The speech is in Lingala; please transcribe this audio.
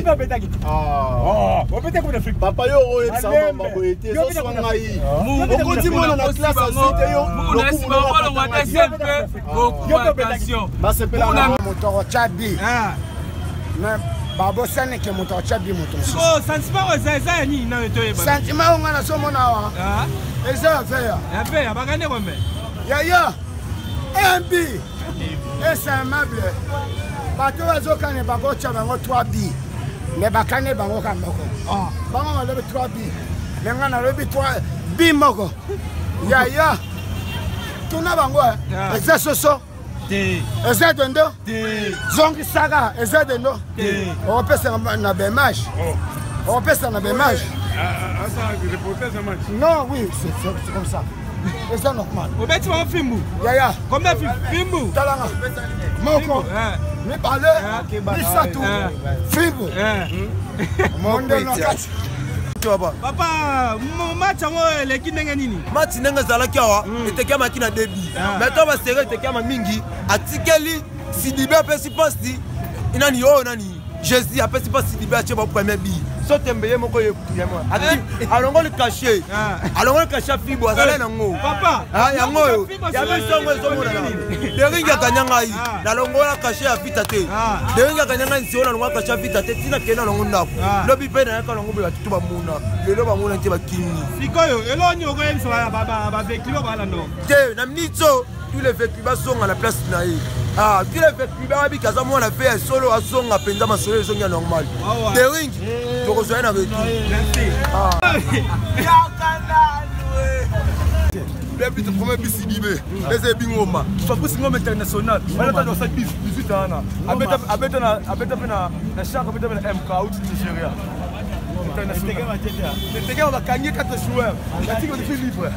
mpe obetaki te. Ah. Obetaki Coupe d'Afrique. Papa yo oyebisa mama boye te ezoswa ngai. Okoti mwana na classe azwi te yo lokumu basepela moto akotya bi mais babosani ke moto akotya bi moto mosusu. Sentiment oyo eza ya nini nayo toyeba? Sentiment oyo ngai nazomona awa eza ya veya. Ya veya bakande kombe. Yaya, un bi esa aimable, bato bazokane bakotya bango 3 bi, me bakane bango ka moko. Bango balobi 3 bi, me ngai nalobi 3 bi moko. Yaya, tuna bango, eza soso, eza dendo, zongisaka, eza dendo, okopesa na bemage, okopesa na bemage. Non, oui, c'est comme ça, eza normal. Obeti bango fimbu. Yaya. Combien fimbu? Talanga, moko, mibale, misato, fimbu mondelo na kati. Papa, match yango eleki ndenge nini? Match ndenge ezalaki awa, etekiamaki na début, mais to basere etekiama mingi. Atikeli Sidibe, apesi posti nani oyo nani, Jésus apesi mpa Sidibe, atie ba premier bi so tembe ye moko ye alongoli cachet, alongoli cachet ya fibo azalaki nango. Yango oyo ya biso, yango ezomonana. Deringi akanya ngai, nalongola cachet ya Vita te. Deringi akanya ngai nsio, nalongola cachet ya Vita te. Ntina kende nalongo ndako lobi mpe nayaka longo boye, batutu bamona lelo, bamona te, bakimi. Sikoyo eloni okoyebisa baveclub balanda te na minitso? Tous les vécu bazonga na place na ye. Ah, tous les vécu babiki aza mwana fe ya solo, azonga mpenza, masolo ezongi ya normal. Dering tokozwa ye na retour. But premier but Sidibe, eza ebingoma Fabrice Ngoma international balata dosa 18 wana, abeta na abeta mpe na Shark, abeta mpe na MK auti Nigeria international. Bakangi 4 joueurs, batiki libre.